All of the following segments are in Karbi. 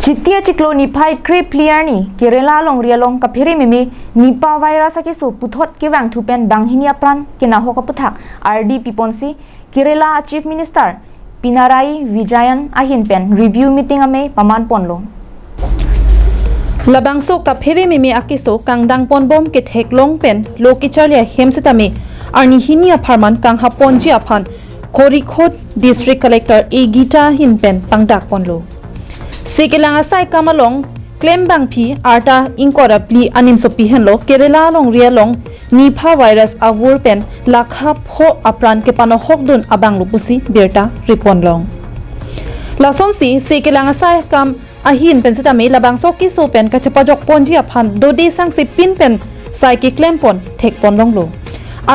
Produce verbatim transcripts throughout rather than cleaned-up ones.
Chiti achiklo niphai krephli arni Kerala alongri along kaphere meme Nipah virus akeso puthot kevangthu pen banghini apran kenahok aputhak ardi piponsi Kerala Chief Minister Pinarayi Vijayan ahin pen review meeting amei paman ponlo. Labangso kaphere meme akeso kangdang ponbom ketheklong pen lo kecharli ahem setame arni hini apharman kanghap ponji aphan Kozhikode District Collector A Geeta ahin pen pangdak ponlo. Sekelang asai akam along klem bangphi arta ingkoi ra phli animsopi henlo Kerala alongri along Nipah virus avur pen lakha pho apran kepanohokdun abanglo pusi birta riponlong. Lasonsi sekelang asai akam ahin pen setame labangso keso pen kachepajok ponji aphan dode sangse pin pen sai keklem pon thek ponlonglo.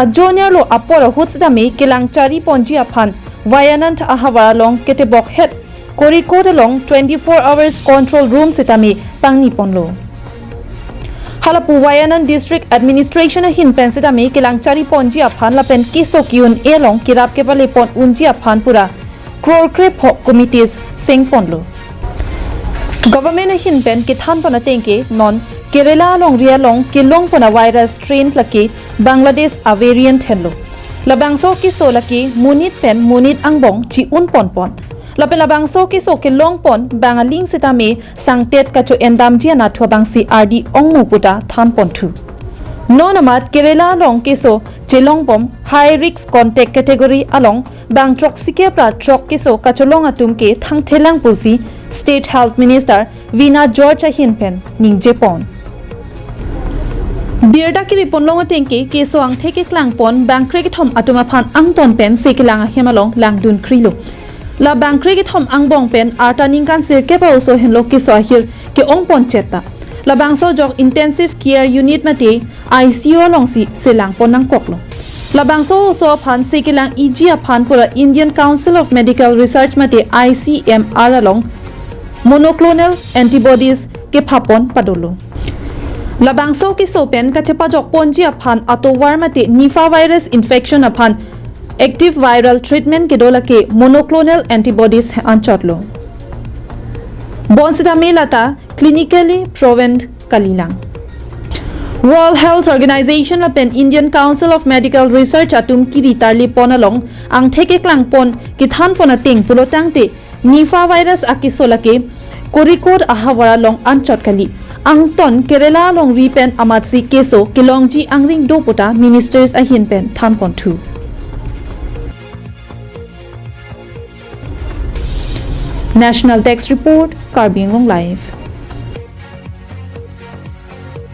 Ajo nerlo apor ahut setame kelang chari ponji aphan Wayanad ahavar along ketebok het Kozhikode along twenty-four hours control room setame pangni ponlo. Halapu Wayanad District Administration ahin pen setame kelang chari ponji aphan lapen keso ki-un-e along kerap kepale pon unji aphan pura crore krepho committees seng ponlo. Government ahin pen kethan pon atengke non Kerala alongri along kelong pon avirus strain lake Bangladesh avariant henlo. Labangso keso lake monit pen monit angbong chi-un ponpon. Lapen labangso keso kelong pon bang aling setame sangtet kacho-endamji anatthu abangsi ardi ongmu puta than ponthu. Non amat Kerala along keso chelongbom high risk contact category along bang throksi kep ra throk keso kacholong atum ke thangthelang pusi State Health Minister Veena George ahin pen ningje pon. Birta kiri ponlong atengke keso angthek keklang pon bang krekethom atum aphan angton pen sekelang ahem along langdun krilo. La bang krekethom angbong pen arta ningkan sirkep a-oso henlo keso ahir ke-ong pon chetta. Labangso ajok intensive care unit mate I C U alongsi selang pon nangkoklo. Labangso oso aphan sekelang iji aphan pura Indian Council of Medical Research mate I C M R along monoclonal antibodies kepha pon padolo. Labangso keso pen kachepajok ponji aphan atovar mate Nipah virus infection aphan active viral treatment kedo lake monoclonal antibodies anchotlo. Bonsita me lata clinically proven kalilang. World Health Organization lapen Indian Council of Medical Research atum kiri tarli pon along angthek keklang pon kethan pon ateng pulo tangte Nipah virus akeso lake Kozhikode ahavar along anchot kali. Angton Kerala alongri pen amatsi keso kelongji angring do puta ministers ahin pen than ponthu. National Desk Report, Karbi Anglong Live.